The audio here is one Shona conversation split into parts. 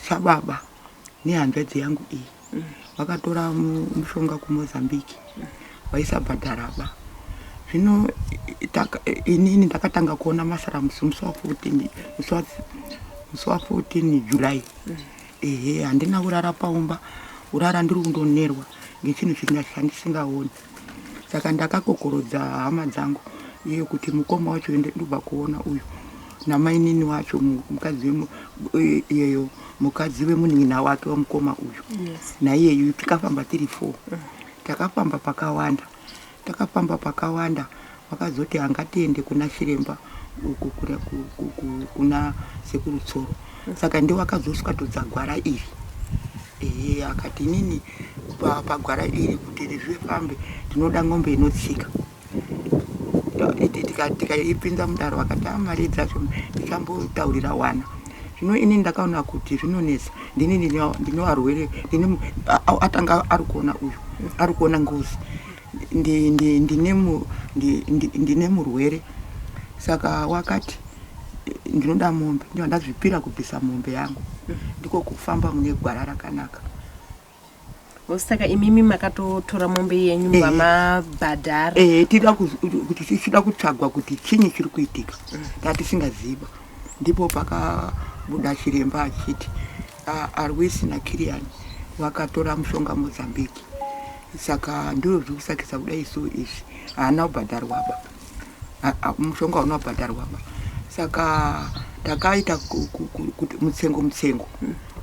Chababa nehanzvadzi yangu iyi vakatora mushonga kuMozambique, vaisabhadharaba. Zvino inini ndakatanga kuona masaramusi musi wa14, musi wa14 July. Ehe, handina kurara paumba, kurara ndiri kundonerwa ngechinhu chandisingaoni. Saka ndakakokorodza hama dzangu iye kuti mukoma wacho ende ndobva kuona uyu namainini wacho, mukadzi iyeyo, mukadzi wemunin'ina wake wamukoma uyu. Naiyeyu tikafamba tiri four. Takafamba pakawanda, takafamba pakawanda. Vakazoti hangatiende kuna chiremba uku kuna Sekuru Tsoro. Saka ndiwo akazoswatudza gwara iri. Ehe, akati inini pagwara iri kuti zvifambe ndinoda ng'ombe inotsika. Tikaipinza mudaro, akati a mari dzacho ndichambotaurira wana. Zvino inini ndakaona kuti zvinonetsa, ndini ndine varwere, ndine atanga ari kuona uyu ari kuona ngozi, ndine murwere. Saka wakati ndinoda mombe, ndibva ndazvipira kubvisa mombe yangu, ndiko kufamba mune gwara rakanaka. Saka imimi makatotora mombe yenyu vamabhadhara? Ehe, tida kuti tichida kutsvagwa kuti chinyi chiri kuitika, tatisingaziva. Ndipo pakabuda chiremba achiti Arwisi naKiriani vakatora mushonga Mozambique, saka ndiro zviri kusakisa kudai so izvi haana kubhadharwaba, mushonga hauna kubhadharwaba. Saka takaita kuti mutsengo mutsengo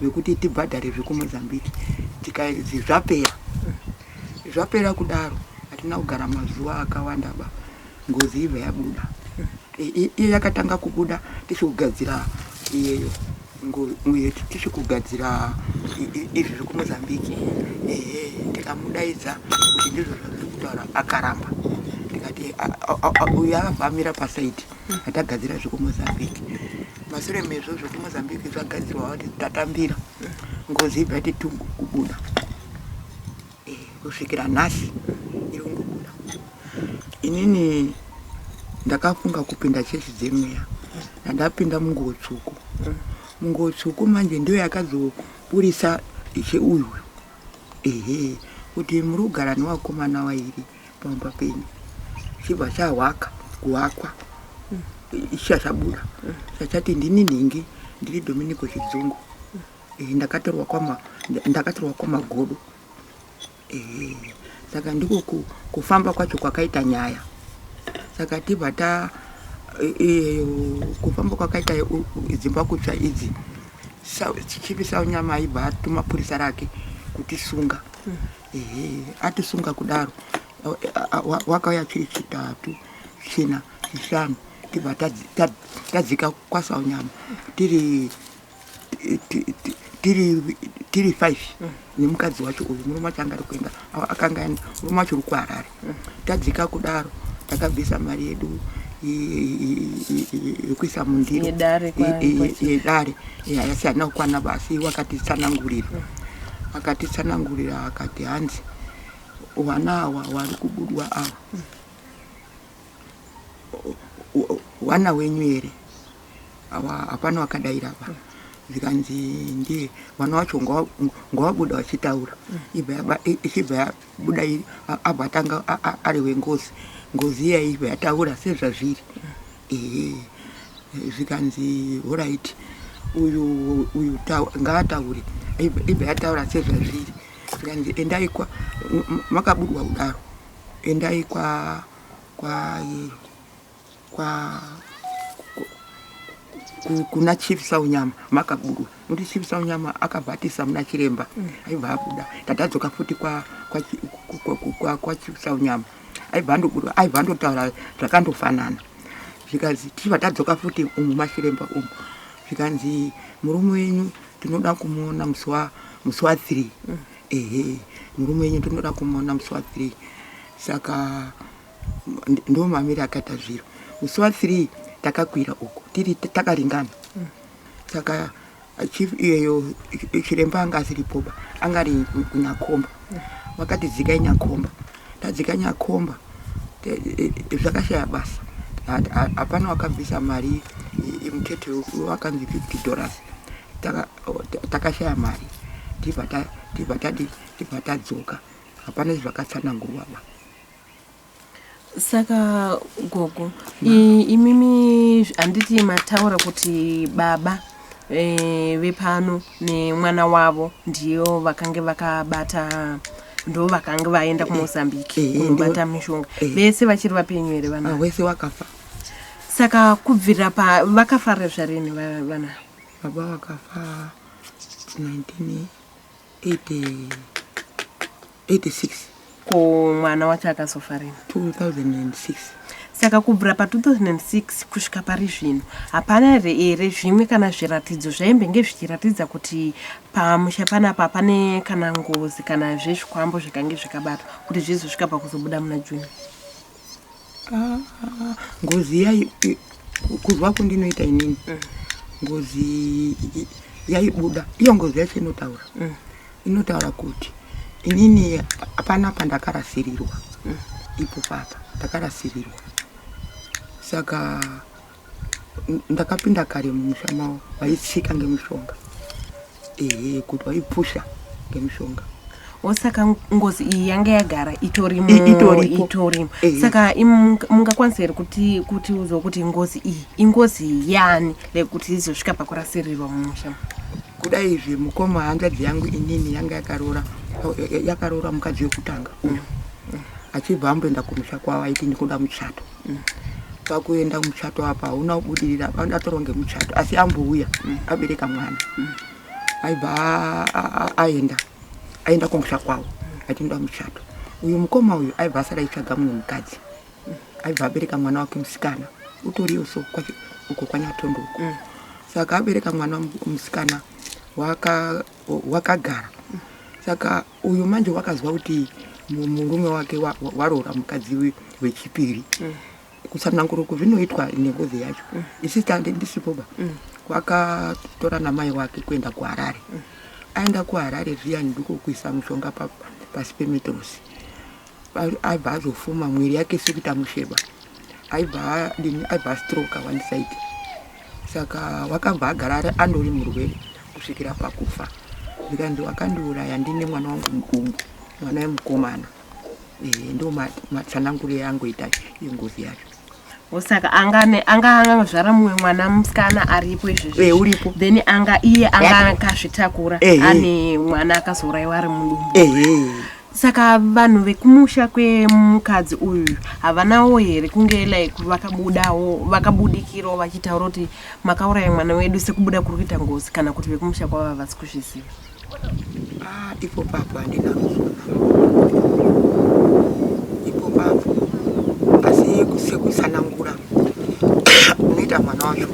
wekuti tibhadhare zvekuMozambique. Tikazi zvapera, zvapera kudaro, hatina kugara mazuva akawanda ba, ngozi ibva yabuda. Iye yakatanga kubuda tichikugadzira iyeyo, tichikugadzira izvi zvekuMozambique. Ehe, tikamudaidza kuti ndizvo zvazviri kutaura, akaramba. Tikati uyu akabva amira pasaidi atagadzira zvekuMozambique. Mashure mezvo zvekuMozambique zvagadzirwa, vati tatambira, ngozi ibva yati tungu kubuda. Kusvikira nhasi iri kungobuda. Inini ndakafunga kupinda chechi dzemweya, ndandapinda munguo tsvuku. Munguo tsvuku manje ndiyo yakazoburisa ishe uyu, ehe, kuti muri kugara nevakomana vairi pamba penyu, chibva chahwaka kuhakwa chachabuda chachati ndini nhingi, ndiri Dominico Chidzungu. Ndakatorwa kwaMagodo. Ehe, saka ndiko kufamba kwacho kwakaita nyaya. Saka tibva ta kufamba kwakaita dzimba kutsva idzi, Chief Saunyama aibva atuma purisa rake kutisunga. Ehe, atisunga kudaro, wakauya chiri chitatu, china, chishanu, tibva tadzika kwaSaunyama tiri five nemukadzi wacho uyu. Murume wacho anga ari kuenda, akanga murume wacho uri kuHarare. Tadzika kudaro, takabvisa mari yedu yekuisa mundiro yedare, asi haina kukwana. Basi wakatitsanangurira, akatitsanangurira akati hanzi wana awa wari kubudwa awa wana wenyu here? Hapana wakadaira ba. Zvikanzi ndiye vana wacho ngawabuda vachitaura. Ichibva yabuda, abva atanga ari wengozi. Ngozi iya ibva yataura sezvazviri. Ehe, zvikanzi alright, uyu uyu ngaataure. Ibva yataura sezvazviri. Zvikanzi endai kwa makabudwa kudaro, endai kwa kwa kuna Chief Saunyama makabudwa, nokuti Chief Saunyama akabva atisa muna chiremba. Aibva abuda, tatadzoka futi kwa Chief Saunyama, aibva andobuda, aibva andotaura zvakandofanana. Zvikanzi tichibva tadzoka futi umu machiremba umu, zvikanzi murume wenyu tinoda kumuona musi wa3. Ehe, murume wenyu tinoda kumuona musi wa3. Saka ndo mamiri akaita zviro. Musi wa3 takakwira uku tiri takaringana. Saka chief iyeyo chiremba anga asiripoba, anga ari kuNyakomba. Vakati dzikai Nyakomba. Tadzika Nyakomba, zvakashaya basa, hapana wakabvisa mari. Mutete wakanzi $50. Takashaya mari, tibva tibva tadi tibva tadzoka. Hapana zvakatsanangurwa ba. Saka gogo, imimi handiti mataura kuti baba vepano nemwana wavo ndiyo vakange vakabata, ndo vakange vaenda kuMozambique kunobata mishonga? Vese vachiri vapenyu here vana? Ah, wese wakafa. Saka kubvira pa vakafa zvarini vana? Baba vakafa 1986. Ko mwana wacho akazofa rini? 2006. Saka kubvira pa2006 kusvika pari zvino hapana here zvimwe kana zviratidzo zvaimbenge zvichiratidza kuti pamusha panapa pane kana ngozi kana zvezvikwambo zvakange zvakabatwa kuti zvizosvika pakuzobuda muna June? Ah, ngozi yai, kuzwa kundinoita inini, ngozi yaibuda. Iyo ngozi yacho inotaura, inotaura kuti inini hapana pandakarasirirwa ipo papa ndakarasirirwa. Saka ndakapinda kare mumusha mavo vaitsika ngemushonga, ehe, kuti vaipusha ngemushonga. Saka ngozi iyi yanga yagara itorimo? Itoripo. Itorimo. Ehe. Saka mungakwanisa here kuti kutiudzawo kuti ngozi iyi ingozi yani lekuti izosvika pakurasirirwa mumusha? Kudai izvi, mukoma, hanzvadzi yangu inini yanga yakaroora mukadzi wekutanga uyu, achibva amboenda kumusha kwavo aiti ndikuda muchato. Pakuenda muchato apa hauna kubudirira, atorwa ngemuchato, asi ambouya abereka mwana, aibva aenda kumusha kwavo achinoda muchato. Uyu mukoma uyu aibva asara aitsvaga mumwe mukadzi, aibva abereka mwana wake musikana, utoriyo so uko kwaNyatondo uko. Saka abereka mwana musikana, wakagara. Saka uyu manje wakazwa kuti murume wake waroora mukadzi wechipiri. Kutsanangura uku zvinoitwa nengozi yacho, isi tande ndisipo ba. Wakatora namai wake kuenda kuHarare. Aenda kuHarare zviyani, ndiko kuisa mushonga pasi pemetirosi. Aibva azofuma mwiri yake isikuita musheba, aibva adini, aibva astroka one side. Saka wakabva agara andori murwere kusvikira pakufa. Zvikanzi wakandiuraya ndine mwana wangu mudumbu, mwana wemukomana. Ehe, ndo matsananguro yangoita ingozi yacho. Saka anga angazvara mumwe mwana musikana aripo izvezvi? Eh, uripo. Then anga iye anga akazvitakura ane mwana akazourayiwa ari mudumbu? Ehe. Saka vanhu vekumusha kwemukadzi uyu havanawo here kunge like vakabudawo, vakabudikirawo vachitaura kuti makauraya mwana wedu sekubuda kuri kuita ngozi, kana kuti vekumusha kwavo havasi kuzviziva? Ah, ipo papo handina ruzivo ipo papo, asi sekutsanangura unoita mwana wacho,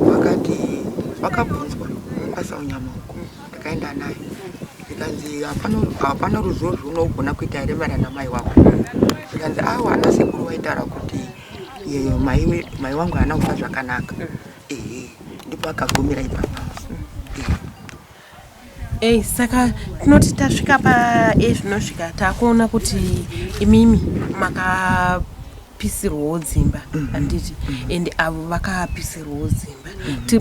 vakati vakabvunzwa kwaSaunyama uko ndakaenda naye, zvikanzi hapana ruzivo rwunogona kuita here maererano namai wako. Zvikanzi awa, ana sekuru vaitaura kuti mai wangu haana kufa zvakanaka. Ehe, ndipo akagumira ipapo. Ei, saka tinoti tasvika pa ezvinosvika takuona kuti imimi makapisirwawo dzimba, handiti? And avo vakapisirwawo dzimba.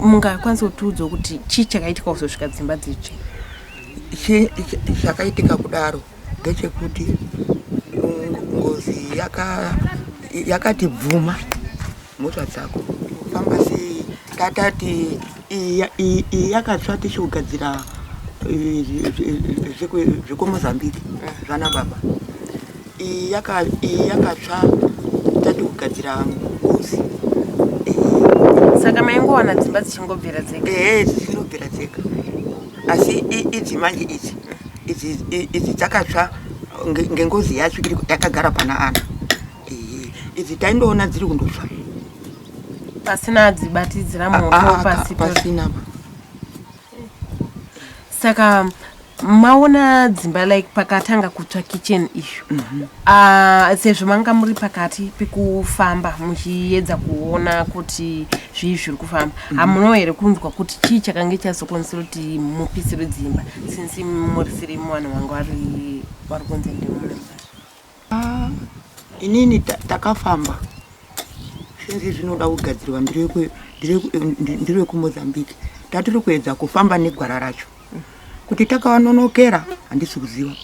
Mungakwanisa kutiudzawo kuti chii chakaitika kuzosvika dzimba dzitsve? Chakaitika kudaro ndechekuti ngozi yakati bvuma mhosva dzako, famba sei. Tatati iyi yakatsva tichigadzira zvekuMozambique zvana baba. Iyi yakatsva tati kugadzira ngozi. Saka maingowana dzimba dzichingobvira dzega? Ehe, dzichinobvira dzega, asi idzi manje idzi dzakatsva ngengozi yacho yakagara pana ana. Ehe, idzi taindoona dziri kundotsva. Pasina dzibatidzira moto? Ah, Pasi pasina. Saka maona dzimba like pakatanga kutsva kitchen iyo, Ah, sezvo manga muri pakati pekufamba muchiedza kuona kuti zvii zviri kufamba, hamuno here kunzwa kuti chii chakange chazokonzera kuti mupisirwe dzimba, since murisiri vanhu vanga vari kunze ndemune mhasva? Inini takafamba zvinzi zvinoda kugadzirwa, ndiri kuMozambique. Tatiri kuedza kufamba negwara racho kuti takavanonokera handisi kuziva.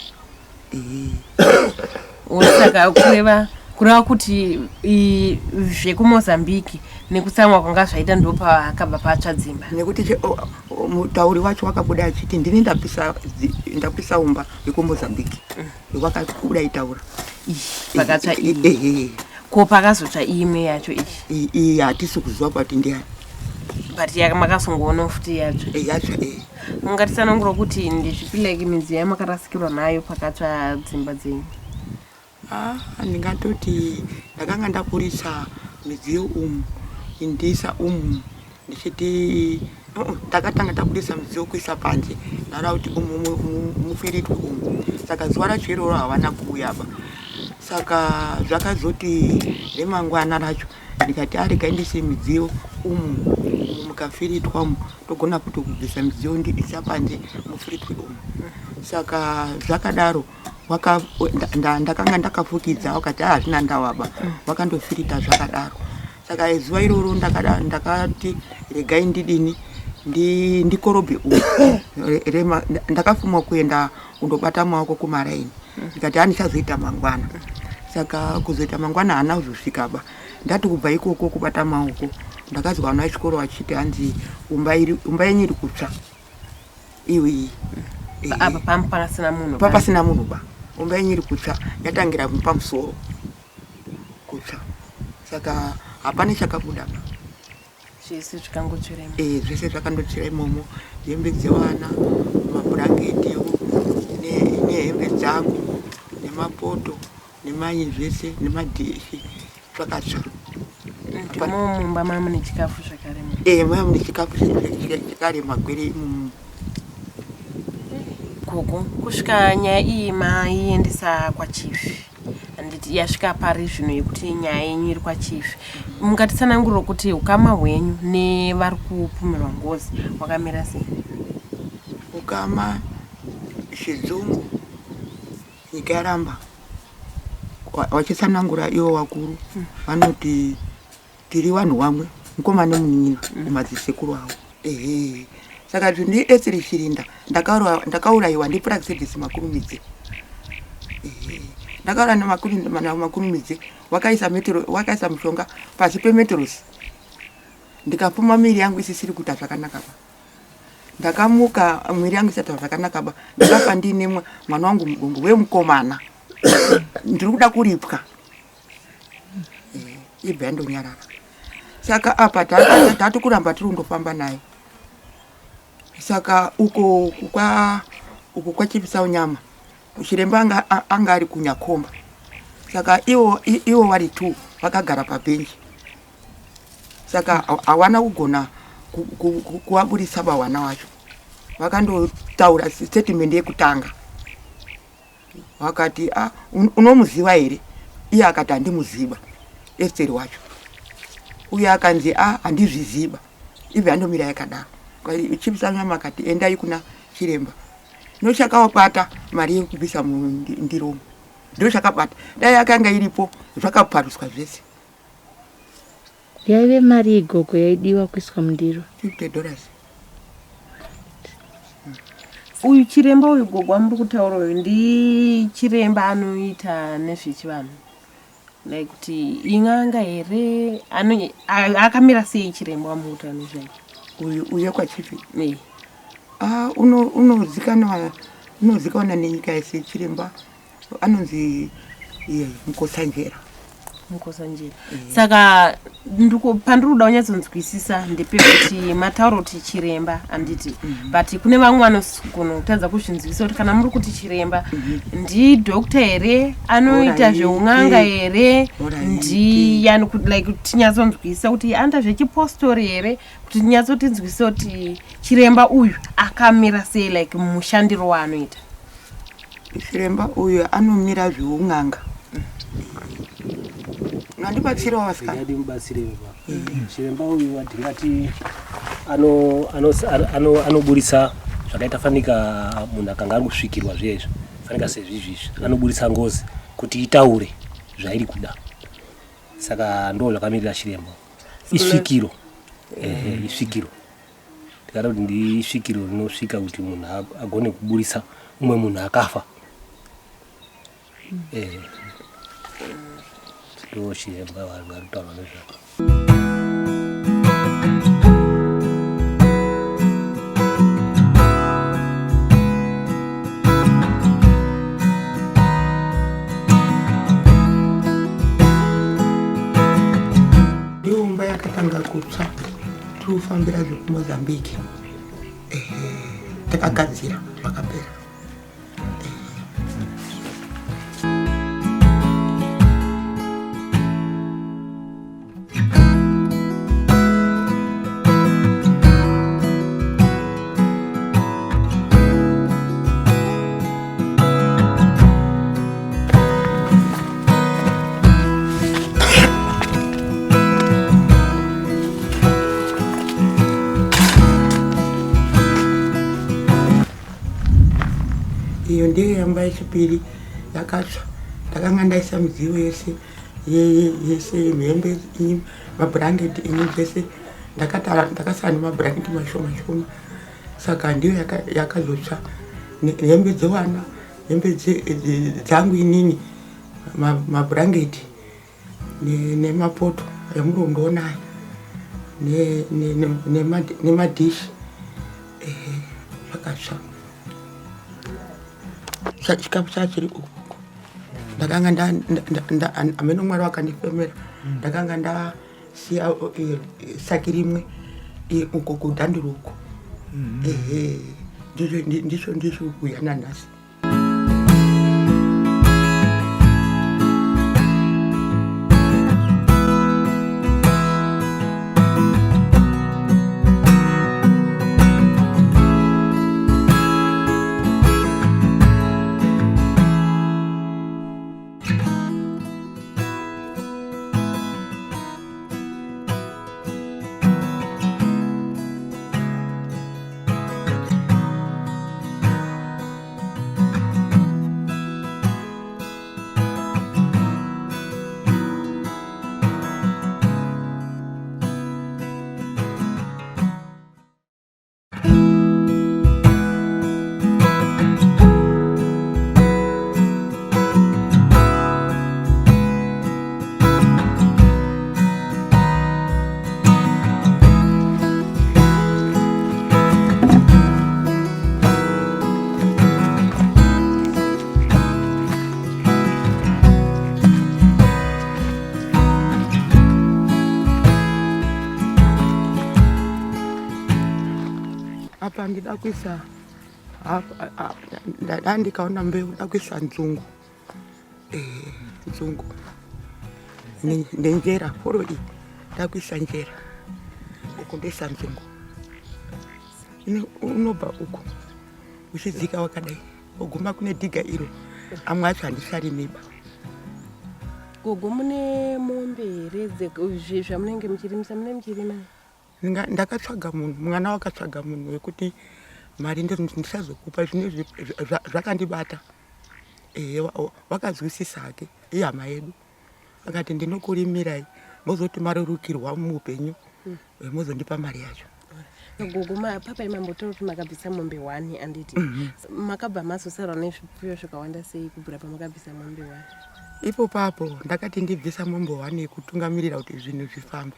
Saka kureva kureva kuti zvekumozambique nekutsamwa kwanga zvaita ndopakabva patsva dzimba. Nekuti mutauri wacho wakabuda achiti ndini ndapisa umba yekumozambique. Wakabuda itaura. Pakatsva iyi. Ko pakazotsva imwe yacho iyi? Iyi hatisi kuziva kuti ndiani. But makazongoona futi yatsva. Yatsva eh. Mungatitsanangura kuti ndezvipi like midziyo yamakarasikirwa nayo pakatsva dzimba dzenyu? Ah, ndingatoti ndakanga ndaburitsa midziyo umu ndiisa umu ndichiti ndakatanga ndabudisa midziyo kuisa panze ndada kuti umu mufiritwe umu. Saka zuva racho iroro havana kuuya ba. Saka zvakazoti remangwana racho ndikati arega ndise midziyo umu mukafiritwa umu togona futi kubvisa midziyo ndiisa panze mufiritwe umu. Saka zvakadaro ndakanga ndakafukidza wakati hazvina ndawaba, wakandofirita zvakadaro. Saka zuva iroro ndakati regai ndidini ndikorobhe umu. Ndakafuma kuenda kundobata maoko kumaraini ndikati handichazoita mangwana. Saka kuzoita mangwana haana kuzosvika ba. Ndati kubva ikoko kubata maoko ndakazwa vana vechikoro vachiti hanzi umba yenyu iri kutsva iwi. Apa pasina munhu. Pasina munhu ba. Umba yenyu iri kutsva yatangira pamusoro kutsva. Saka hapana chakabuda ba. Zvese zvikangotsvira imomo. Zvese zvakandotsvira imomo, hembe dzevana, mabhurangeti nehembe dzangu nemapoto nemanyi zvese nemadhishi zvakatsva. Ndimo mumba mune chikafu zvakarema. Mama mune chikafu chakarema gwere imomo. Gogo, kusvika nyaya iyi maiendesa kwachief. Handiti yasvika pari zvino yekuti nyaya yenyu iri kwachief. Mungatitsanangurira kuti ukama hwenyu nevari kupumirwa ngozi hwakamira sei? Ukama chidzungu nyika yaramba vachitsanangura ivo vakuru vanoti tiri vanhu vamwe mukoma nemunin'ina kumadzisekuru avo. Ehe. Saka zvindidetsere Chirinda ndakaurayiwa ndiPraxedes Makurumidze. Ehe. Ndakauraiwa naMakurumidze wakaisa mushonga pasi pemetrosi. Ndikapfuma miri yangu isisiri kuita zvakanaka ba. Ndakamuka miri yangu isati zvakanaka ba. Ndakafa ndiine mwana wangu mugongo wemukomana. Ndiri kuda kuripwa. Ibva yandonyarara. Saka apa tati kuramba tiri kundofamba naye. Saka uko kwachipisa unyama chiremba anga ari kunyakomba. Saka ivo vari 2 vakagara pabhenji. Saka hawana kugona kuvaburisa vahwana wacho. Vakandotaura statement yekutanga. Vakati unomuziva here? Iye akati handimuziva Esther wacho. Uye akanzi handizviziva. Ibva yandomira yakadaro. Chipisa nyama akati endai kuna chiremba. Ndochakawabata mari yekubvisa mundiromo. Ndochakabata. Dai yakanga iripo zvakaparuswa zvese. Yaive mari igogo yaidiwa kuiswa mundiro. $50. Uyu chiremba uyu gogo amuri kutaura uyu ndi chiremba anoita nezvechivanhu. Like kuti in'anga here akamira sei chiremba wamuri kutaura nezvake? Uyu uye kwachifi. Unozikanwa nenyika yese chiremba anonzi Mukosanjera. Mukosanjera. Saka pandiri kuda kunyatsonzwisisa ndepekuti mataura kuti chiremba handiti, but kune vamwe vanogona kutadza kuzvinzwisisa kuti kana muri kuti chiremba ndidoctor here anoita zveun'anga here, ndiyani, like tinyatsonzwisisa kuti anoita zvechipostori here, kuti tinyatsotinzwisisa kuti chiremba uyu akamira sei, like mushandiro waanoita. Chiremba uyu anomira zveun'anga. Ngandibatsirewo vasikana. Ngadimubatsire baba. Chiremba uyu atingati anoburitsa zvakaita fanika munhu akanga ari kusvikirwa zviya izvi, fanika sezvizvi izvi, anoburitsa ngozi kuti itaure zvairi kuda. Saka ndo zvakamirira chiremba. Isvikiro. Ehe, isvikiro. Ndikada kuti ndisvikiro rinosvika kuti munhu agone kuburitsa umwe munhu akafa. Eh, ndo chiremba vanhu vari kutaura nezvazvo. Ndiyo imba yakatanga kutsva tirikufambira zvekumozambique. Ehe, takagadzira zvakapera. Iyo ndiyo yamba yechipiri yakatsva. Ndakanga ndaisa midziyo yese yese, hembe, mabhurangeti, ini zvese ndakasara nemabhurangeti mashoma shoma. Saka ndiyo yakazotsva, hembe dzevana, hembe dzangu inini, mabhurangeti nemapoto emurundu aya nemadhishi zvakatsva. Chikafu chachiri uku, ndakanga amene Mwari wakandifemera, ndakanga ndasiya saki rimwe uko kudhanduru uko. Ehe, ndizvo ndizvo kuuya nanhasi. Apa ndida kuisa, ndandikaona mbeu, nda kuisa nzungu, nzungu nenjera. Foro iyi ndakuisa njera, uku ndoisa nzungu. Unobva uku uchidzika wakadai, woguma kune dhiga iro. Amwe acho handisarimiba. Gogo, mune mombe here zvamunenge muchirimisa? Mune muchirima? Ndakatsvaga munhu, mwana wakatsvaga munhu wekuti mari ndichazokupa. Zvino zvakandibata. Ehe, wakazwisisa hake, ihama yedu. Akati ndinokurimirai, mozoti marerukirwa muupenyu, mozondipa mari yacho. Gogo, papai mambotaura kuti makabvisa mombe 1, anditi? Makabva mazosarwa nezvipfuyo zvakawanda sei kubvira pamakabvisa mombe 1? Ipo papo ndakati ndibvisa mombe 1 yekutungamirira kuti zvinhu zvifambe.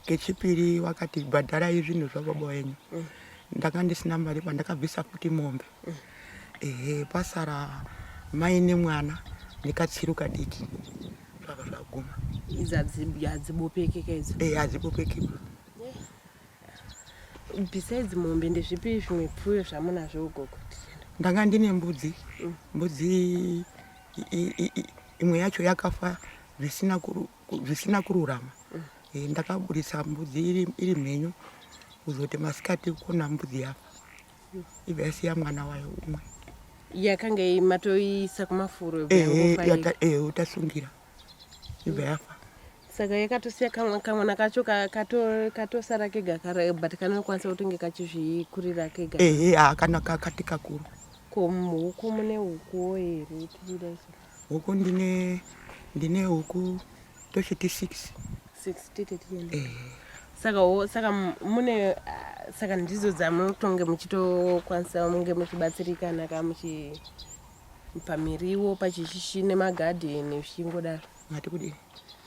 Kechipiri wakati bhadharai zvinhu zvababa wenyu. Ndanga ndisina mari pandakabvisa futi mombe. Ehe, pasara mai nemwana nekatsiru kadiki, zvava zvaguma. Idzi hadzibopekeka idzo? Ehe, hadzibopeki. Besides mombe, ndezvipi zvimwe pfuyo zvamunazvo, gogo? Ndanga ndine mbudzi. Mbudzi imwe yacho yakafa zvisina kururama. Ndakaburitsa mbudzi iri mhenyu, kuzoti masikati kuona mbudzi yafa, ibva yasiya mwana wayo umwe. Yakanga matoisa kumafuro? Ehe, tasungira, ibva yafa. Saka yakatosiya kamwana kacho katosara kega, but kanokwanisa kutonge kachizvikurira kega? Ehe, kana kakati kakuru. Ko huku, mune hukuwo here tichida iso? Huku ndine huku tochiti 6. 6, tite tiende. Saka wo saka mune ah, saka ndidzo dzamunotonge muchitokwanisa munge muchibatsirikana ka muchi pamiriwo pachishishi nemagadheni zvichingodaro. Mati kudini?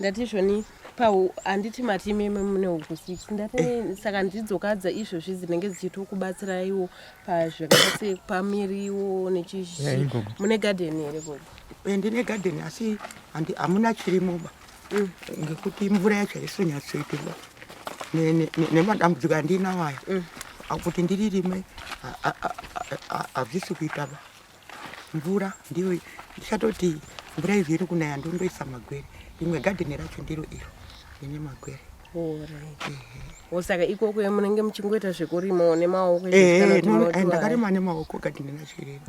Ndati zvoni pau handiti mati imimi mune huku 6 ndati eh. Saka ndidzokadza izvozvi dzinenge dzichitokubatsiraiwo pazvakaita sepamiriwo nechishishi Eh, gogo. Mune gadheni here gogo? Eh, ndine gadheni asi hamuna chirimoba ngekuti mvura yacho haisonyatsoitiba nemadambudziko andinawo aya kuti ndiririme hazvisi kuitaba. Mvura ndiyo ndichatoti mvura izvi iri kunaya ndondoisa magwere. Rimwe gadheni racho ndiro iro rine magwere. Alright. Saka ikoko munenge muchingoita zvekurimawo nemaoko? Eh, kana kuti no, motora? Ndakarima nemaoko gadheni racho irero.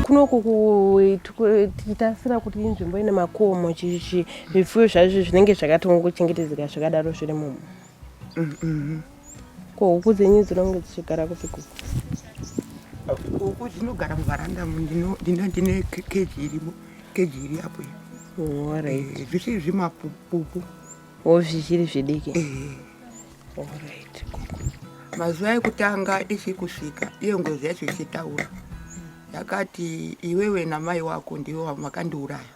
Kunoku tichitasira kuti inzvimbo ine makomo chichi zvipfuyo zvazvo zvinenge zvakatongochengetedzeka zvakadaro zviri mumo. Ko huku dzenyu dzinonge dzichigara kupi kuku? Huku dzinogara muvaranda. Ndine keji irimo, keji iri apo iyo. Alright. Zvichiri zvimapupu. O, zvichiri zvidiki. Eh. Alright. Mazuva ekutanga ichiri kusvika iyo ngozi yacho ichitaura, yakati, "Iwewe namai wako ndiwo makandiuraya."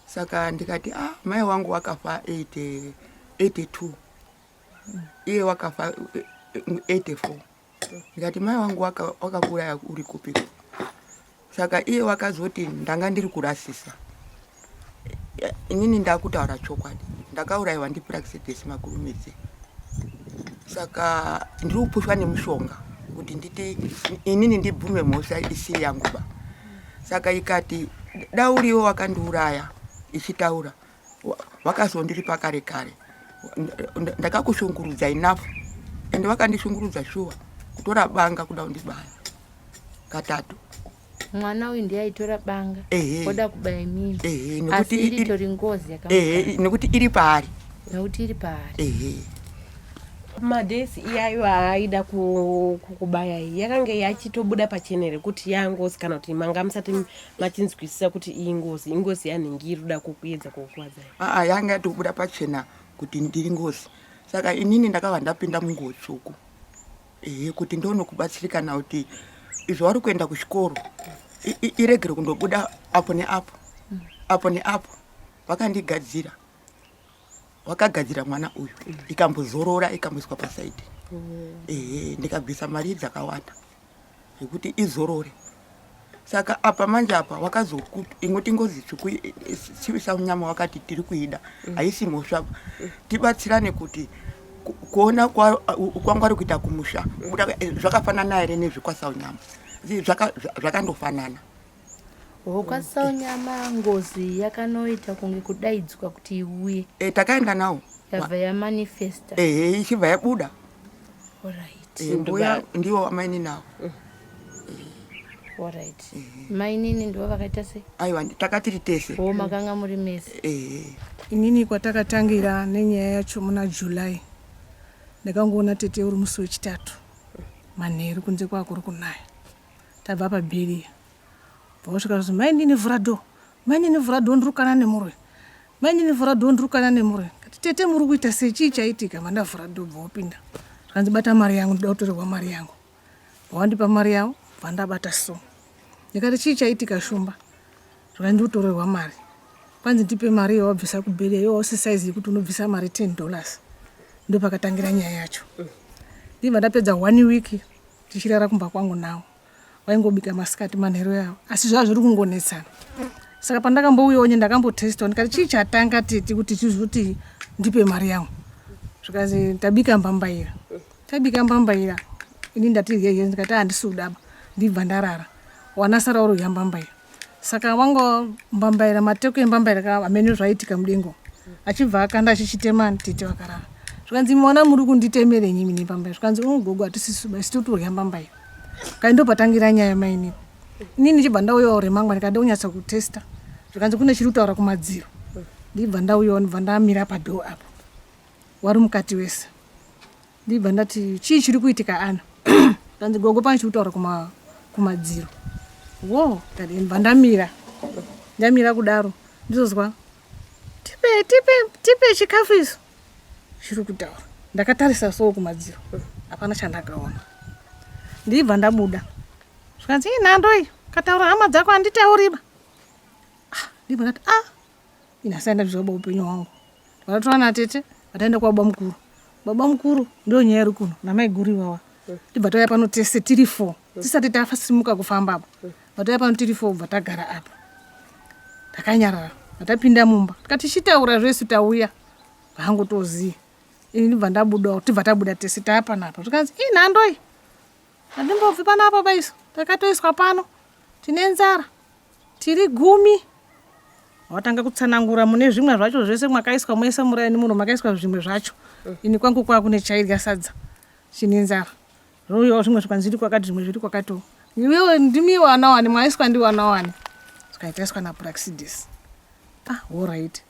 Saka ndikati, "Ah, mai wangu wakafa 80 82, iye wakafa 84." Ndikati, "Mai wangu wakakuuraya uri kupiko?" Saka iye wakazoti, "Ndanga ndiri kurasisa. Inini ndakutaura chokwadi, ndakaurayiwa ndiPraxedes Makurumidze. Saka ndiri kupushwa nemushonga kuti nditi inini ndibvume mhosva isiri yangu ba." Saka ikati, "Dauriwo wakandiuraya." Ichitaura, "Wakazondiripa kare kare. Ndakakushungurudza enough." Ende vakandishungurudza shuwa, kutora banga kuda kundibaya katatu. Mwana uyu ndiye aitora banga Ehe. oda kubaya imimi? Ehe, Asi nekuti iritori ngozi Ehe, nekuti iri paari. Nekuti iri paari. Ehe. Madays iyayo aaida kukubaya iyi, yakanga yachitobuda pachena here kuti yangozi, kana kuti manga musati machinzwisisa kuti iyi ngozi, ingozi yanhingi iri kuda kukuedza kukukwadzai? Aa, yanga yatobuda pachena kuti ndiri ngozi. Saka inini ndakabva ndapinda munguo tsvuku, ehe, kuti ndione kubatsirikana kuti izvo vari kuenda kuchikoro iregere kundobuda apo neapo, apo neapo. Vakandigadzira, vakagadzira mwana uyu, ikambozorora, ikamboiswa pasaidi. Ehe, ndikabvisa mari dzakawanda yekuti izorore. Saka apa manje apa ingoti ngozi tsvuku chivisa munyama wakati tiri kuida, haisi mhosva, tibatsirane kuti kuona kwangu ari kuita kumusha zvakafanana here nezvekwasaunyama? Zvakandofanana. Hwokwasaunyama ngozi yakanoita kunge kudaidzwa kuti iuye. E, takaenda nawo. Yabva yamanifesta. Ehe, ichibva yabuda. Alright. E, mbuya ndiwo amaini nawo. Alright, mainini ndivo vakaita sei? Aiwa, takatiri tese. O, makanga muri mese. Ehe. Inini kwatakatangira nenyaya yacho muna July, ndakangoona tete uri musi wechitatu manheru, kunze kwakuri kunaya, tabva pabheriya. Bva kuti, "Mainini, vhura door, mainini, vhura door, ndiri kukana nemurwe, mainini, vhura door, ndiri kukana nemurwe." Kati, "Tete, muri kuita sei? Chii chaitika?" Mandavhura door, bva wopinda, zvikanzi, "Bata mari yangu, ndoda kutorerwa mari yangu." Bva wandipa mari yavo, bva ndabata so. Ndikati, "Chii chaitika, Shumba?" Zvikanzi, "Ndikutorerwa mari. Kwanzi ndipe mari yawabvisa kubheriya, iwe usisaizivi kuti unobvisa mari $10." Ndo pakatangira nyaya yacho. Ndibva ndapedza one week tichirara kumba kwangu nawo, vaingobika masikati, manheru yavo, asi zvava zviri kungonetsana. Saka pandakambouyawo nye ndakambotestawo, ndikati, "Chii chatanga tete kuti chizoti ndipe mari yangu?" Zvikanzi, "Tabika mbambaira, tabika mbambaira." Ini ndati yeye, ndikati, "Handisi kudaba." Ndibva ndarara, wanasara uri mbambaira. Saka wanga mbambaira, mateko embambaira hamene zvaitika mudengo, achibva akanda achichitema tete vakarara. Zvikanzi mwana muri kunditemerenyi mine pamba. Zvikanzi oh gogo hatisisi basi totorya mbamba iyo. Kai ndopatangira nyaya mainini. Inini ndichibva ndauyawo remangwana ndikada kunyatsa kutesta. Zvikanzi kune chiri kutaura kumadziro. Ndibva ndauyawo ndibva ndamira padhoo apo. Wari mukati wese. Ndibva ndati chii chiri kuitika ana? Zvikanzi gogo pane chiri kutaura kuma kumadziro. Wo, ndati ndibva ndamira. Ndamira kudaro. Ndizozwa tipe tipe tipe chikafu isu. Chiri kutaura. Ndakatarisa so kumadziro. Hapana chandakaona. Ndibva ndabuda. Zvikanzi ii nhando iyi kataura hama dzako handitauriba. Ah, ndibva ndati ah ini asai ndazviziva upenyu hwangu. Vakatora natete vataenda kwababa mukuru. Baba mukuru ndio nyaya iri kuno namaiguru iwawa. Tibva tauya pano tese tiri four tisati tafasimuka kufamba apo. Vatauya pano tiri four bva tagara apa. Takanyarara vatapinda mumba tikati tichitaura zvesu tauya vangotoziva. Ini ndibva ndabudawo tibva tabuda tese taapanapa zvikanzi ii nhando iyi handimbobvi panapa paiso takatoiswa pano tine nzara tiri gumi watanga kutsanangura mune zvimwe zvacho zvese mwakaiswa mese muraini muno makaiswa zvimwe zvacho ini kwangu kwakune chaidya sadza chine nzara zvouyawo zvimwe zvikanzi zviri kwakati zvimwe zviri kwakatiwo iwewe ndimi wana wani mwaiswa ndi wana wani zvikaitaiswa napraxidis ah horait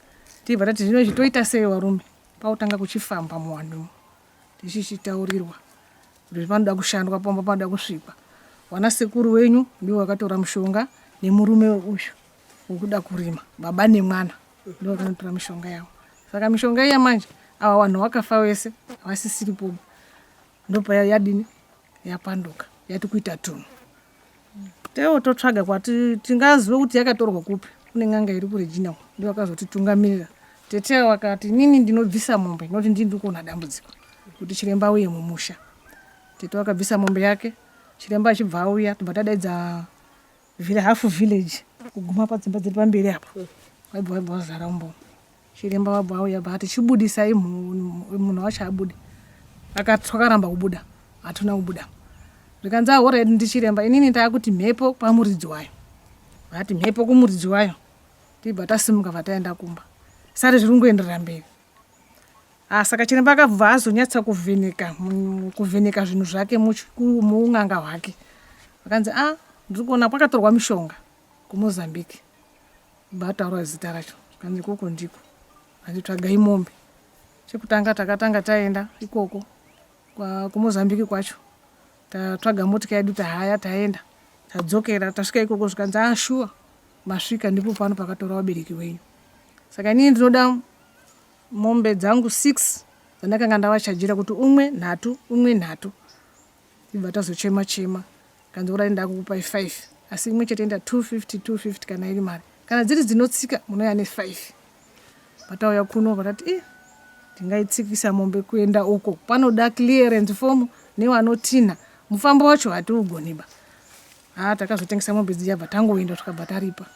tibva tati zvino izvi toita sei varume pautanga kuchifamba muwanhu tichichitaurirwa kuti panoda kushandwa pamba panoda kusvikwa wana sekuru wenyu ndiwo wakatora mushonga nemurume uyu wekuda kurima baba nemwana ndiwo vakanotora mishonga yavo saka mishonga iya manje ava vanhu vakafa vese havasisiripoba ndopaya yadini yapanduka yati kuita tunhu tewo totsvaga kwati tingazive kuti yakatorwa kupi kune n'anga iri kuregina uko ndiyo vakazotitungamirira tete vakati inini ndinobvisa mombe noti ndini ndiri kuona dambudziko kuti chiremba auye mumusha tete vakabvisa mombe yake chiremba achibva auya tobva tadaidza vile half village kuguma padzimba dziri pamberi apo vaibva vaibva vazara umbo chiremba vabva auya bva ati chibudisai munhu wacho abude akaramba kubuda hatuna kubuda zvikanzi ahora ndichiremba inini ndaakuti mhepo pamuridzi wayo vati mhepo kumuridzi wayo tibva tasimuka vataenda kumba sari zviri kungoenderera mberi Ah, saka chiremba akabva azonyatsa kuvheneka kuvheneka zvinhu zvake muun'anga hwake akanzi a ah, ndiri kuona kwakatorwa mishonga kumozambique bataura zita racho kanzi ikoko ndiko kanzi tsvagai mombe chekutanga takatanga taenda ikoko kumozambique kwacho tatsvaga motika yedu tahaya taenda tadzokera tasvika ikoko zvikanzi a ah, shuwa masvika ndipo pano pakatora vabereki wenyu saka inini ndinoda mombe dzangu 6 dzandakanga ndavachajira kuti umwe nhatu umwe nhatu ibva tazochema chema kanzi orai ndakukupai 5 asi imwe chete enda 250 250 kana iri mari kana dziri dzinotsika munouya ne 5 patauya kuno vatati i ndingaitsikisa mombe kuenda uko panoda clearance form nevanotinha mufambo wacho hatiugoniba haa takazotengesa mombe dziya bva tangoenda tukabva taripa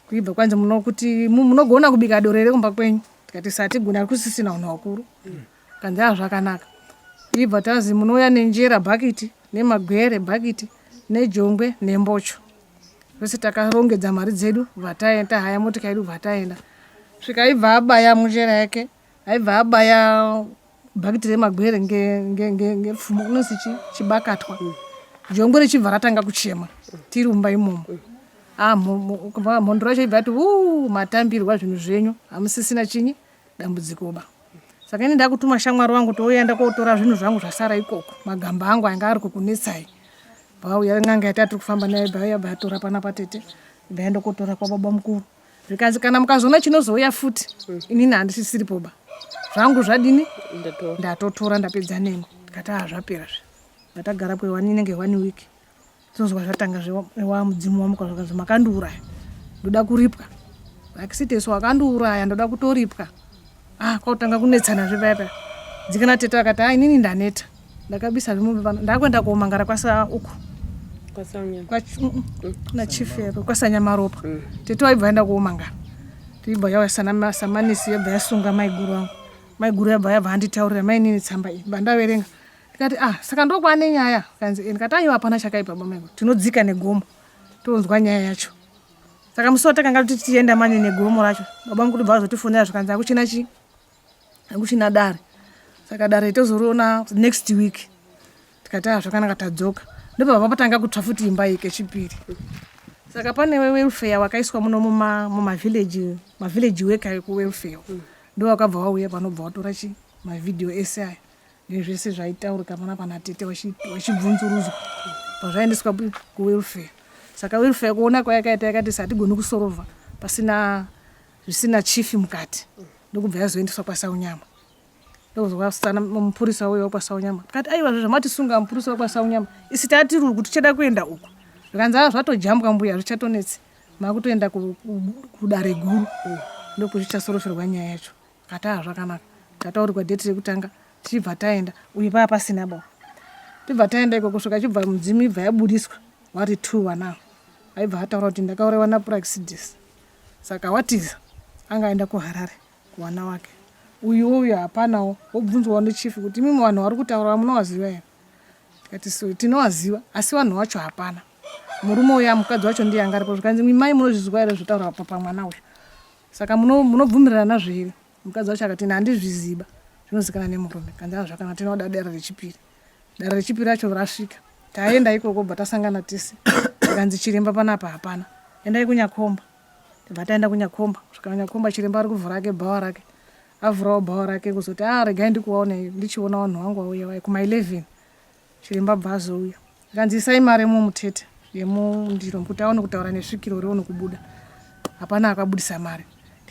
kuibva kwanzi muno kuti munogona kubika doro here kumba kwenyu tikati satigona kusisina unhu wakuru kanzi a zvakanaka ibva tazi munouya nenjera bhakiti nemagwere bhakiti nejongwe nembocho zvese takarongedza mari dzedu bva tahaya motika yedu bva taenda svika ibva abaya munjera yake aibva abaya bhakiti remagwere ngepfumo unozi chibakatwa jongwe richibva ratanga kuchema tiri mumba imomo ah, mhondoro yacho ibva yati u matambirwa zvinhu zvenyu hamusisina chinyi dambudzikoba saka ini ndakutuma shamwari wangu touya ndakotora zvinhu zvangu zvasara ikoko magamba angu anga ari kukunetsai vauya n'anga yati atiri kufamba nayo bvauya bvatora pana patete bvaenda kotora kwababa mukuru zvikanzi kana mukazoona chinozouya futi inini handisisiripoba zvangu zvadini ndatotora ndapedza nemi ndikati ah zvapera zve ndatagara kwewani inenge one week zozwa zvatanga zvewamudzimu wamuka zvakanzi makandiuraya ndoda kuripwa akisiteso wakandiuraya ndoda kutoripwa ah kwakutanga kunetsana zve paya paya dzikana tete akati ah inini ndaneta ndakabisa zvimombe pano ndakuenda komangara kwasa uku nachifero kwasanyamaropa mm. tete waibva aenda kuomangara tibva yauya samanisi yabva yasunga maiguru vangu maiguru yabva yabva anditaurira mainini tsamba iyi bandaverenga ndikati ah saka ndokwane nyaya kanzi eh, ndikati aiwa hapana chakaipa bamaiguru tinodzika negomo tonzwa nyaya yacho saka musi watakanga kuti tienda manje negomo racho baba mukuru bva vazotifonera zvikanzi akuchina chii akuchina dare. Saka dare tozoriona next week. Tikati ah zvakanaka tadzoka. Ndobva patanga kutsva futi imba iyi kechipiri. Saka pane welfare wakaiswa muno muma mumavillage mavillage worker ekuwelfare. Ndo wakabva wauya panobva watora chi mavideo ese aya nezvese zvaitaurika pana pana tete wachibvunzurudzwa pazvaendeswa kuwelfare. Saka welfare kuona kwayakaita yakati hatigoni kusorovha pasina zvisina chief mukati ndokubva yazoendeswa kwaSaunyama. Ndokuzwa mupurisa uyo wekwaSaunyama akati aiwa zvamatisunga mupurisa wekwaSaunyama isi tatiri uku tichada kuenda uku. Zvikanzi a zvatojambwa mbuya zvichatonetsi makutoenda kudare guru ndokuchichasoroferwa nyaya yacho. Akati a zvakanaka tataurirwa dheti rekutanga tichibva taenda uyu paya pasina ba tibva taenda ikoko kusvika chibva mudzimu ibva yabudiswa vari two vana aibva ataura kuti ndakauraiwa naPraxidis saka watiza anga aenda kuHarare kuwana wake uyu uyu hapanawo wobvunzwawo nechief kuti imimi vanhu vari kutaura munowaziva here tikati so tinowaziva asi vanhu vacho hapana murume uya mukadzi wacho ndiye anga aripo zvikanzi mai munozvizwa here zvotaura pamwana uyu saka munobvumirana nazvo here mukadzi wacho akati handizviziba zvinozikana nemurume kanzi azvakana tinoda dare rechipiri dare rechipiri racho rasvika taenda ikoko bva tasangana tese zvikanzi chiremba panapa hapana endai kunyakomba Tibva taenda kunyakomba kusvika nyakomba chiremba ari kuvhura ake bhawa rake avhurawo bhawa rake kuzoti a ah, regai ndikuwaone ndichiona vanhu vangu vauya vaye kuma 11 chiremba bva azouya zvikanzi isai mari mumutete yemundiro kuti aone kutaura nesvikiro rione kubuda hapana akabudisa mari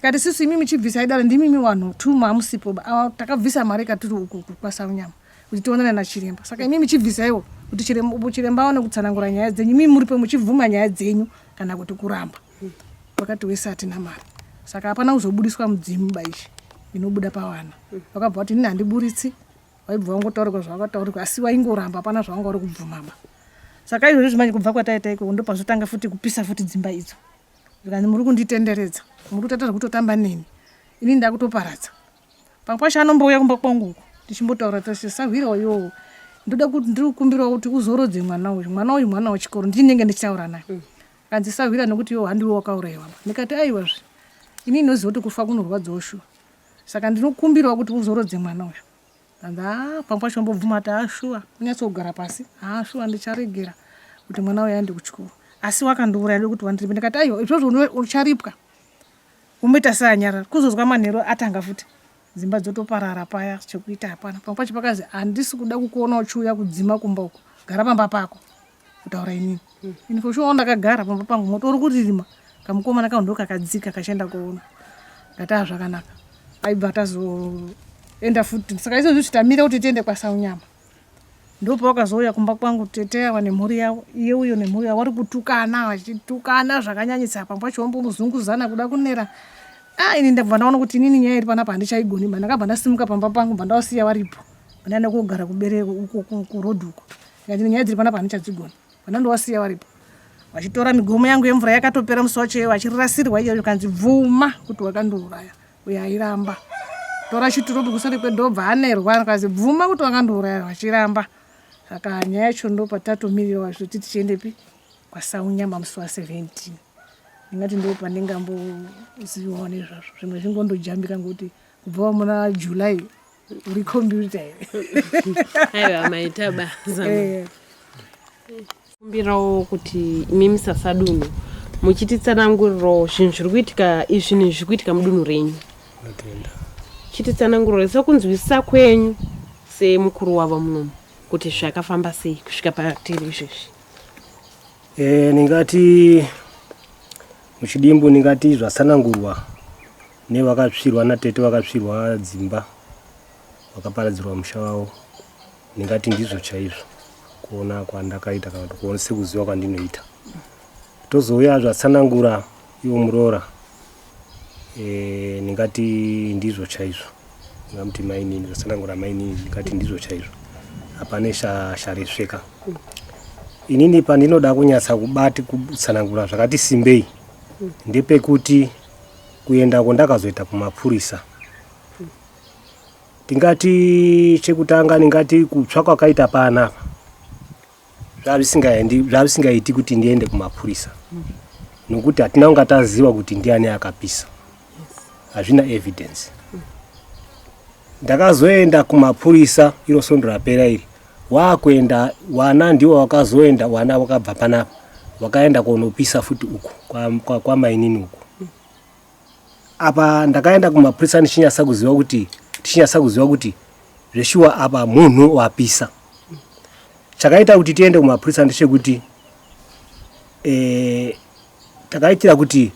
tikati sisu imi muchibvisa idare ndimimi vanhu two hamusipo takabvisa mari katiri uku kwasaunyama kuti tionane nachiremba saka imi muchibvisaiwo kuti chiremba aone kutsanangura nyaya dzenyu imi muripo muchibvuma nyaya dzenyu kana kuti kuramba vakati wese hatina mari saka hapana kuzobudiswa mudzimu baichi inobuda pavana vakabva vati inini handiburitsi vaibva vangotaurirwa zvavakataurirwa asi vaingoramba hapana zvavanga vari kubvumaba saka izvozvi manje kubva kwataita ikoko ndopazotanga futi kupisa futi dzimba idzo zvikanzi muri kunditenderedza muri kutoita zvekutotamba neni inini ndakutoparadza Pamwe pacho anombouya kumba kwangu uku tichimbotaura tose sahwira uyowo ndoda kuti ndiri kukumbirawo kuti uzorodze mwana uyu mwana uyu mwana wechikoro ndinenge ndichitaura naye mm. kanzi sahwira nekuti iwo handiwe wakaurayiwa ndikati aiwazve ini ndinoziva kuti kufa kunorwadzawo shuwa saka ndinokumbirawo kuti uzorodze mwana uyu kanzi haa pamwe pacho mbobvuma ati haa shuwa unyatsogara pasi haa shuwa ndicharegera kuti mwana uyu aende kuchikoro asi wakandiuraya ndokuti wandiripe ndikati aiwa izvozvo ucharipwa Kumboita seanyarara kuzozwa manheru atanga futi dzimba dzotoparara paya chekuita hapana. Pamwe pacho pakazi handisi kuda kukuona uchiuya kudzima kumba uko gara pamba pako kutaura inini. Mm. Ini for sure ndakagara pamba pangu moto uri kuririma kamukomana kangu ndokakadzika kachienda kuona ndati ah zvakanaka aibva tazoenda futi saka izvozvi tamira kuti tiende kwasaunyama Ndopavakazouya kumba kwangu tete ava nemhuri yavo iye uyo nemhuri yavo vari kutukana vachitukana zvakanyanyisa pamwe pacho vombomuzunguzana kuda kunera ah ini ndabva ndaona kuti inini nyaya iri panapa handichaigoni ba ndakabva ndasimuka pamba pangu bva ndavasiya varipo ndaenda kogara kubereko uko kuroad uko ndikati nyaya dziri panapa handichadzigoni bva ndandovasiya varipo vachitora migomo yangu yemvura yakatopera musi wacho iye vachirasirwa iyoyo kanzi bvuma kuti wakandiuraya uyo airamba tora chiturupi kuseri kwedhobva anerwa akazi bvuma kuti wakandiuraya vachiramba saka nyaya yacho ndo patatomirira zvoti tichiendepi kwasaunyama musi wa 17 ndingati ndo pandingambozivawo nezvazvo zvimwe zvingondojambika ngokuti kubva muna july uri computer here aiwa maita basa eh. Kumbirawo kuti imimi sasadunhu muchititsanangurirawo zvinhu zviri kuitika izvinhu zviri kuitika mudunhu renyu. Ndinotenda. Chititsanangurira sekunzwisisa kwenyu semukuru wavo munomu kuti zvakafamba sei kusvika patiri izvezvi. E, ndingati muchidimbu ndingati zvatsanangurwa nevakatsvirwa natete vakatsvirwa dzimba vakaparadzirwa musha wavo Ndingati ndizvo chaizvo kuona kwandakaita kana kuti kuona sekuziva kwandinoita. Tozouya zvatsanangura iwo muroora e, ndingati ndizvo chaizvo ndingamuti mainini zvatsanangura mainini ndingati ndizvo chaizvo hapane sharesveka inini pandinoda kunyatsa kubati kutsanangura zvakati simbei ndepekuti kuendako ndakazoita kumapurisa Tingati chekutanga ndingati kutsva kwakaita panapa zvavisingaiti kuti ndiende kumapurisa nokuti hatina kunga taziva kuti ndiani akapisa, hazvina evidence. Ndakazoenda kumapurisa iro svondo rapera iri wakuenda wana ndiwo wakazoenda wana wakabva panapa wakaenda konopisa futi uku kwamainini kwa, kwa uku apa ndakaenda kumapurisa ndichinyasa kuziva kuti tichinyasa kuziva kuti zveshuwa apa munhu wapisa chakaita kuti tiende kumapurisa ndechekuti e, takaitira kuti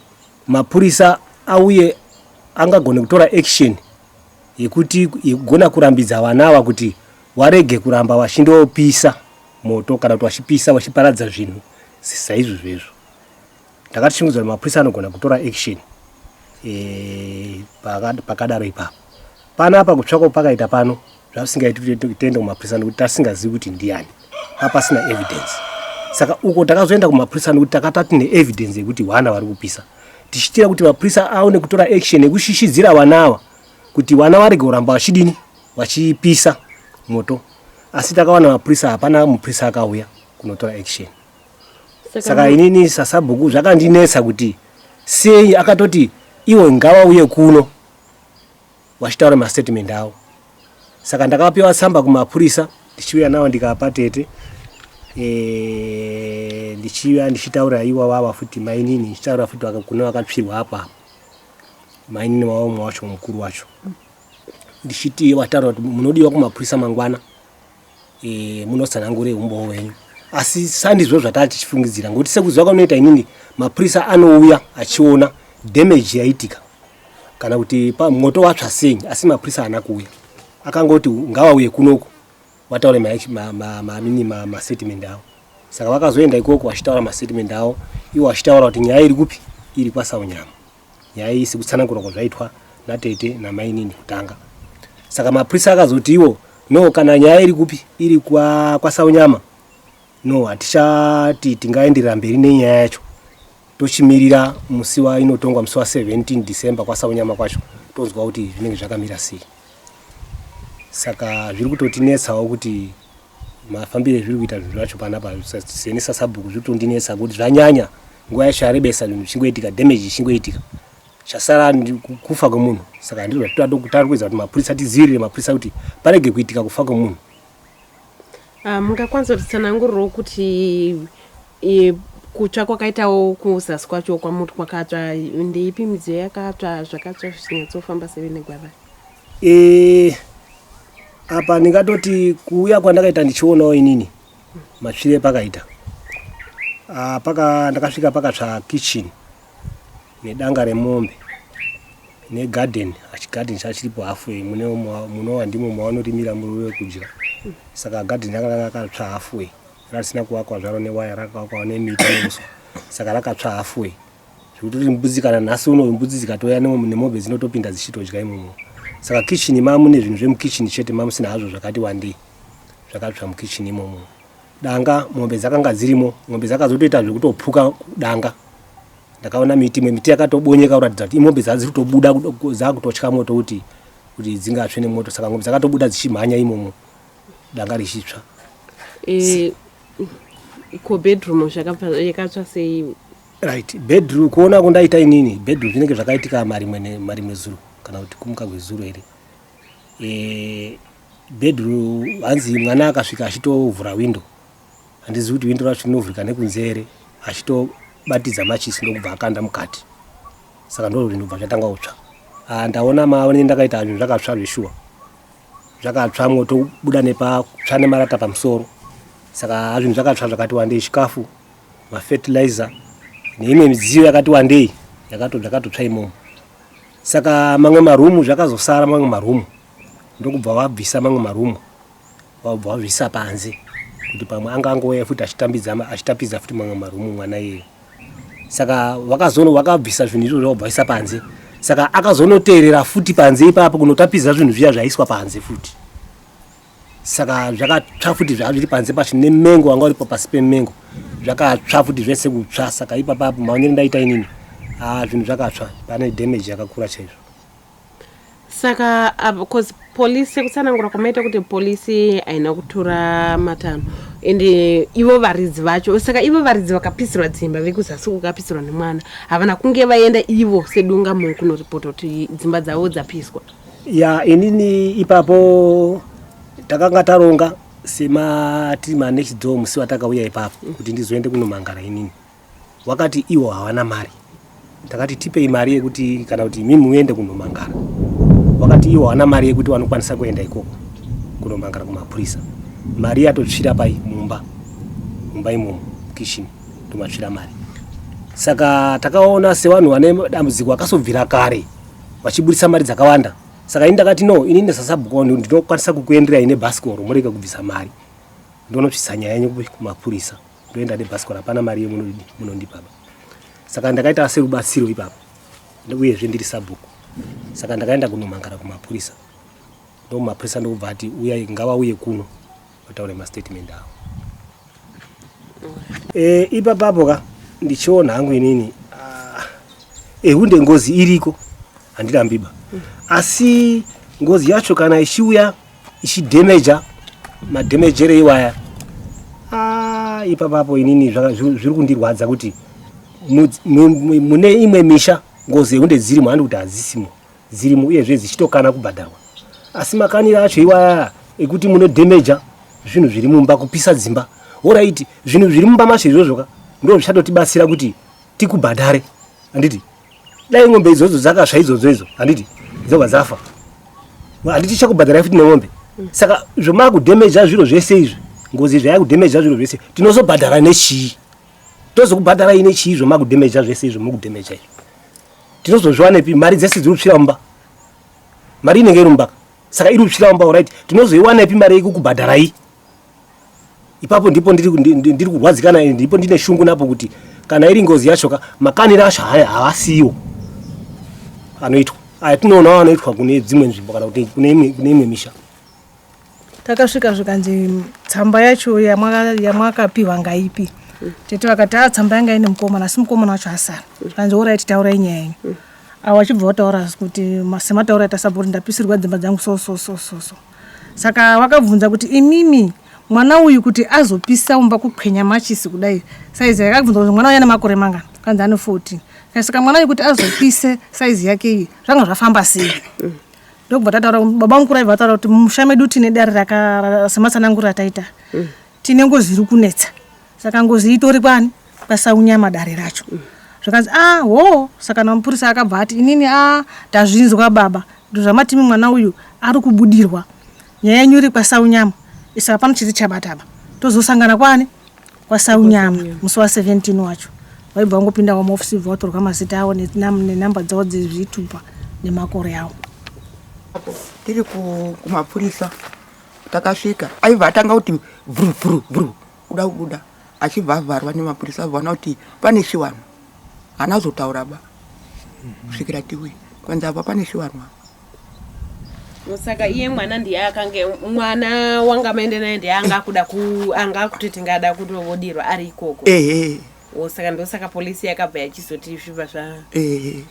mapurisa auye angagone kutora action yekuti yekugona kurambidza vana ava kuti warege kuramba wachindopisa moto kana kuti wachipisa wachiparadza zvinhu saizvozvo izvo ndakatishungudzwa kuti mapurisa anogona kutora action e, pakadaro ipapo panapa kutsvakwa pakaita pano zvavisingaiti kuti tiende kumapurisa nekuti tasingazivi kuti ndiyani papasina evidence saka uko takazoenda kumapurisa nekuti takata tine evidence yekuti vana vari kupisa tichiitira kuti mapurisa aone kutora action yekushishidzira vana ava kuti vana varege kuramba vachidini vachipisa moto asi takawana mapurisa hapana mupurisa akauya kunotora action saka inini sasabhuku zvakandinetsa kuti sei akatoti iwo ngavauye kuno vachitaura mastatement avo saka ndakapiwa tsamba kumapurisa ndichiuya nawo ndikapa tete e, ndichiuya ndichitaura iwa vava futi mainini ndichitaura futi kune vakatsvirwa apa mainini wavo umwe wacho mukuru wacho ndichiti wataura kuti munodiwa kumapurisa mangwana e, munotsanangure umbowo hwenyu asi sandizvo zvataa tichifungidzira ngokuti sekuziva kwanoita inini mapurisa anouya achiona damage yaitika kana kuti moto watsva sei asi mapurisa haana kuuya akangoti ngavauye kunoku vataure mamini mastatement avo saka vakazoenda ikoko vachitaura mastatement avo ivo vachitaura kuti nyaya iri kupi iri kwasaunyama nyaya iyi sekutsanangurwa kwazvaitwa natete namainini kutanga saka mapurisa akazoti iwo no kana nyaya iri kupi iri kwasaunyama no hatichati tingaenderera mberi nenyaya yacho tochimirira musi wa inotongwa musi wa 17 December kwaSaunyama kwacho tonzwa kuti zvinenge zvakamira sei saka zviri kutotinetsawo kuti mafambire zviri kuita zvinhu zvacho panapa seni sasabhuku zviri kutondinetsa kuti zvanyanya nguva yacho yarebesa zvinhu zvichingoitika damage ichingoitika chasara kufa kwemunhu saka ndizvo zvatari kuedza kuti mapurisa tidzivirire mapurisa kuti parege kuitika kufa kwemunhu ah, mungakwanisa kutitsanangurirawo kuti e, kutsva kwakaitawo kuzasi kwacho kwamuti kwakatsva ndeipi midziyo yakatsva zvakatsva zvichinyatsofamba sei negwara e, apa ndingatoti kuuya kwandakaita ndichionawo inini matsvire pakaita ah, paka ndakasvika pakatsva kitchen nedanga remombe negarden achigarden chachiripo halfway mune munova ndimo mavanorimira muriwo wekudya saka garden rakanga rakatsva halfway rasina kuvakwa zvaro newaya rakavakwa nemiti neuswa saka rakatsva halfway zvekuti kuti mbudzi kana nhasi uno mbudzi dzikatouya nemombe dzinotopinda dzichitodya imomo saka kitchen mamune zvinhu zvemukitchen chete mamusina hazvo zvakati wandei zvakatsva mukitchen imomo danga mombe dzakanga dzirimo mombe dzakazotoita zvekutophuka danga ndakaona miti imwe miti yakatobonyeka kuratidza kuti imombe dzadziri kutobuda dzakutotya moto kuti kuti dzingatsve nemoto saka ngombe dzakatobuda dzichimhanya imomo danga richitsva e, ko bedroom yakatsva sei right bedroom kuona kundaita inini bedroom zvinenge zvakaitika marimwe marimwe zuro kana kuti kumuka kwezuro here e, bedroom hanzi mwana akasvika achitovhura window handizivi kuti window racho rinovhurika nekunze here achitobatidza machisi ndokubva akanda mukati saka ndo zvinobva zvatanga kutsva ah, ndaona maone ndakaita zvinhu zvakatsva zveshuwa zvakatsva moto buda nepatsva nemarata pamusoro saka zvinhu zvakatsva zvakati wandei chikafu mafertilizer neimwe midziyo yakati wandei zvakatotsva imomo saka mamwe marumu zvakazosara mamwe marumu ndokubva vabvisa mamwe marumu vabva vazviisa panze kuti pamwe anga angouya futi achitambidza achitapidza futi mamwe marumu mwana iyeyo saka vakazono vakabvisa zvinhu izvozvo vabva vaisa panze saka akazonoteerera futi panze ipapo kunotapidza zvinhu zviya zvaiswa panze futi saka zvakatsva futi zvaa zviri panze pacho nemengo wanga uripo pasi pemengo zvakatsva futi zvese kutsva saka ipapapo maonero ndaita inini ah, zvinhu zvakatsva pane damage yakakura chaizvo Saka cause police sekutsanangura kwamaita kuti police haina kutora matanho and eh, ivo varidzi vacho saka ivo varidzi vakapisirwa dzimba vekuzasi kukapisirwa nemwana havana kunge vaenda ivo sedunga munhu kunoripota kuti dzimba dzavo dzapiswa. Ya, inini ipapo takanga taronga sematiri manext door musi watakauya ipapo kuti ndizoende kunomangara inini. Wakati iwo hawana mari, takati tipei mari yekuti kana kuti imi muende kunomangara. Wakati iwo hawana mari yekuti vanokwanisa kuenda ikoko kunomangara kumapurisa. Mari yatotsvira pai mumba, mumba imomo kitchen ndomatsvira mari. Saka takaona sevanhu vane dambudziko vakasobvira kare vachiburitsa mari dzakawanda. Saka ini ndakati no, ini ndisasabhuka ndinokwanisa kukuenderai nebhasikoro murege kubvisa mari, ndonotsvisa nyaya yenyu kumapurisa, ndoenda nebhasikoro, hapana mari yemunondipaba. Saka ndakaita serubatsiro ipapo, uyezve ndiri sabhuku. Saka ndakaenda kunomangara kumapurisa, ndomapurisa ndokubva ati uyai, ngavauye kuno vataure mastatement avo. Ipapapo ka ndichiona hangu inini ehunde ngozi iriko, handirambiba, asi ngozi yacho kana ichiuya ichidhemeja madhemejere iwaya, ipapapo inini zviri kundirwadza kuti mune imwe misha ngozi ehunde dzirimo, handi kuti hadzisimo, dzirimo, uyezve dzichitokana kubhadharwa, asi makaniro acho iwaya ekuti munodhemeja zvinhu zviri mumba, kupisa dzimba, alright, zvinhu zviri mumba macho izvozvo ka ndo zvichatotibatsira kuti tikubhadhare, handiti? Dai ng'ombe idzodzo dzakasva idzodzo idzo, handiti dzobva dzafa, handiti tichakubhadharai futi neng'ombe? Saka zvomakudhemeja zviro zvese izvi, ngozi zvayakudhemeja zviro zvese, tinozobhadhara nechii? Tozokubhadharai nechii zvomakudhemeja zvese izvo mukudhemeja izvi? Tinozozviwanepi mari dzese dziri kutsvira mumba? Mari inenge iri mumba, saka iri kutsvira mumba, alright, tinozoiwanepi mari yekukubhadharai? Ipapo ndipo ndiri kurwadzikana, ndipo ndine shungu napo kuti kana iri ngozi yacho ka, makaniro acho havasiwo anoitwa aya tinoonawo anoitwa kune dzimwe nzvimbo kana kuti kune imwe misha. Takasvika zvikanzi tsamba yacho yamwakapiwa ngaipi? Tete vakati a tsamba yanga ine mukomana, asi mukomana wacho asara. Zvikanzi alright, taurai nyaya yenyu. Avo vachibva vataura kuti semataura atasabhoti, ndapisirwa dzimba dzangu so so so so so. Saka vakabvunza kuti imimi mwana uyu kuti azopisa umba kukwenya machisi kudai saizi, yakabvunza kuti mwana uyu ane makore mangani? Kanzi ane 14. Saka mwana uyu kuti azopise saizi yake iyi zvanga zvafamba sei? Ndokubva tataura, baba mukuru aibva vataura kuti mumusha medu tine dare sematsananguriro ataita, tine ngozi iri kunetsa, saka ngozi itori kwani? KwaSaunyama dare racho. Zvikanzi a ho. Saka namupurisa akabva ati inini a tazvinzwa baba, ndozvamatimi mwana uyu ari kubudirwa, nyaya yenyu iri kwaSaunyama, isa hapana chiti chabataba, tozosangana kwani? KwaSaunyama musi wa17 wacho. Vaibva vangopinda muofisi, bva vatorwa mazita avo nenhamba dzavo dzezvitupa nemakore avo. Tiri kumapurisa takasvika, aibva atanga kuti bvru bvru bvru kuda kubuda, achibva avharwa nemapurisa, avaona kuti pane chivanhu, haana kuzotaura ba kusvikira tiuye, kwanzi apa pane chivanhu apa. Saka iye mwana ndiye akange mwana wanga maende naye ndiye anga akuda ku anga akuti tingada kutovodirwa ari ikoko? Ehe. O, saka ndosaka polisi yakabva yachizoti zvibva zva Ehe.